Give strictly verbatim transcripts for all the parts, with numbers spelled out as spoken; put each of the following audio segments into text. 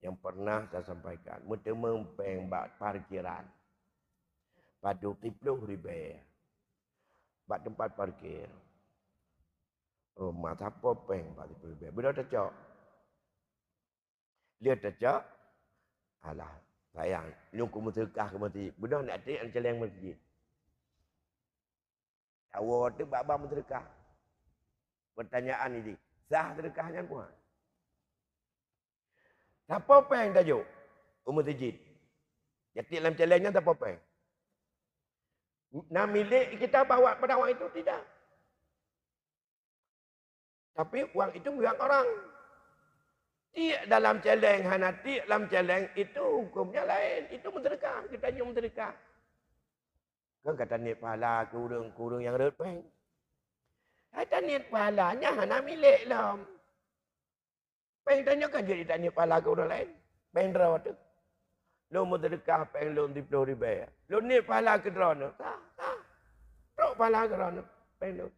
Nyang pernah saya sampaikan, meuteumé péng bak parkiran. Padub siplôh ribèe. Bak teumpat parkir. Oh, ma sapo péng bak siplôh ribèe. Beudôh tacok. Lheueh tacok, alah, sayang, lôn keu meuseudeukah keu meuseujid. Beudôh nak trép lam cèlèng meuseujid. Tawoe teuk bak bank meuseudeukah. Peurtanyaan jih, sah seudeukah nyan puhan? Sapo péng tajok u meuseujid? Jatiek lam cèlèng nyan sapo péng? Na milék kita bawa pada waktu itu tidak? Tapi uang itu milik orang. Tiek dalam cèlèng, hana tiek lam cèlèng, itu hukumnya lain. Itu meuseudeukah, geutanyoe meuseudeukah. Kan ka taniet pahala keu ureueng, keu ureueng nyang rhot péng. Hai taniet pahala, nyan hana milék lom. Péng tanyoe kan jeuet taniet pahala keu ureueng laén. Péng droe teuh. Lôn meuseudeukah péng lôn siplôh ribèe. Lôn niet pahala keu droeneuh. Sah, sah. Trok pahala keu droeneuh. Péng lôn.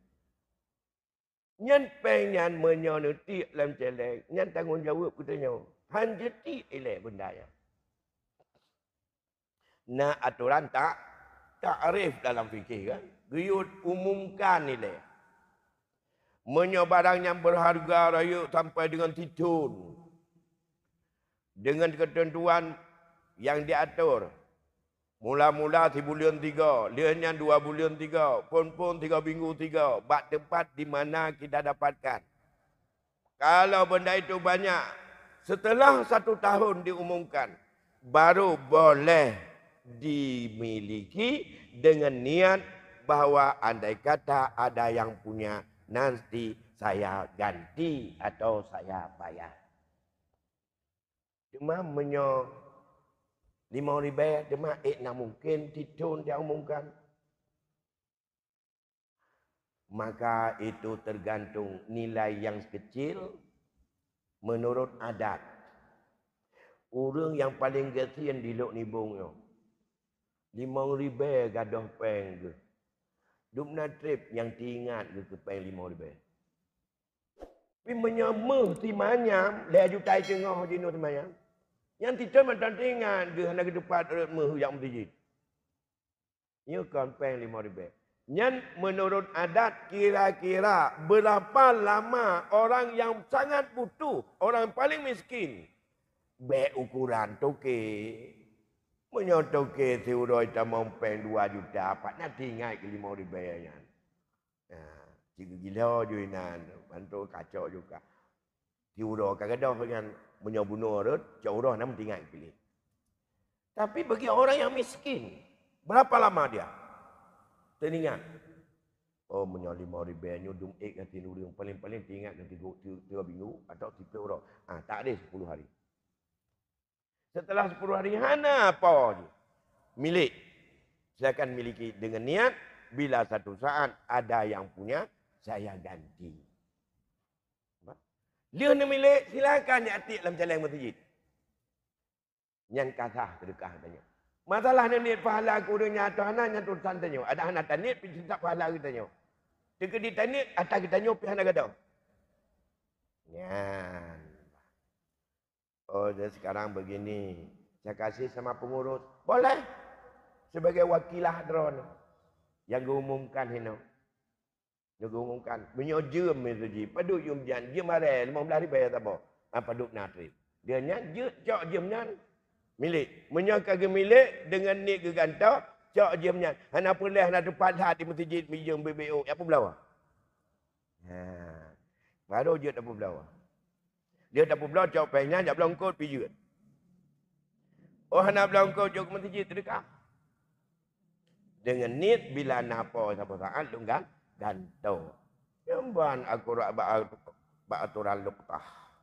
Nyan péng nyan meunyoe neutiek lam cèlèng, nyan tanggong jaweueb geutanyoe. Han jeuet tiek ilèe beunda nyan. Na atoran ta-, takrif dalam fikih kan? Geuyue umumkan ilèe. Meunyoe barang nyang berharga rayeuk sampai deungon sithon, deungon keuteuntuan nyang diatur, mula-mula sibuleuen sigoe, lheueh nyan dua buleuen sigoe, phon-phon sigoe minggu sigoe, bak teumpat di mana kita dapatkan. Kalau benda itu banyak, setelah satu tahun diumumkan, baru boleh dimiliki dengan niat bahwa andai kata ada yang punya, nanti saya ganti atau saya bayar. Teuma meunyoe limong ribèe, teuma ék na mungken sithon diumumkan. Maka itu tergantung nilai yang kecil menurut adat. Ureueng nyang paleng gasien di Lhok Nibong nyoe, limong ribèe gadôh péng geuh. Dum na trép nyang teuingat geuh keu péng limong ribèe. Tapi meunyoe meuh simanyam, lhèe juta teungoh jinoe simanyam, nyan sithon mantong teuingat geuh hana geutupat rot meuh jak meuseujid. Nyoe kon péng limong ribèe. Nyan menurut adat, kira-kira berapa lama orang yang sangat butuh, orang paling miskin, bèk ukuran toke. Meunyoe toke siuroe tamong péng dua juta, pat na teuingat keu limong ribèe nyan. Nah, cit geugilo ju inan, bantu kacok juga. Siuroe ka gadôh nyan, meunyoe bunoe rot, cok uroe na meutingat piléh. Tapi bagi orang yang miskin, berapa lama dia teuingat? Oh, meunyoe limong ribèe nyoe dum ék gasien ureueng, paléng-paléng teuingat ngon tiga, tiga, tiga minggu atau tiga uroe. Ah, tak deh sepuluh hari. Setelah sepuluh hari hana apa je. Milék. Silakan miliki dengan niat, bila satu saat ada yang punya, saya ganti. Lheueh neumilék, silakan jak tiek lam caleng meuseujid. Nyan ka sah seudeukah tanyoe. Masalah neuniet pahala keu ureueng nyan atau hana, nyan urusan tanyoe. Adak hana taniet pih teutab pahala geutanyoe. Teukeudi taniet, ata geutanyoe pih hana gadôh. Nyan. Oh, jadi sekarang begini, saya kasih sama pengurus. Boleh. Sebagai wakilah droeneuh nyang geuumumkan hinoe. Nyang geuumumkan. Meunyoe jeuem meuseujid, padub jeuem nyan, jeuem aré limong blaih ribèe saboh. Ah, padub na trép. Dia nyan jeuet cok jeuem nyan milék. Meunyoe ka geumilék deungon niet geugantoe, cok jeuem nyan. Hana peureulèe, hana teupat that di meuseujid, meujeuem B B O. Ya peublawa. Ha. Baru jeuet tapeubloe. Jeuet tapeubloe, cok péng nyan jak bloe eungkôt pih jeuet. Oh, hana bloe eungkôt, jok keu meuseujid seudeukah. Deungon niet bila na po saboh saát lôn gan-, gantoe. Nyan ban aku rak bak, bak atoran luqtah.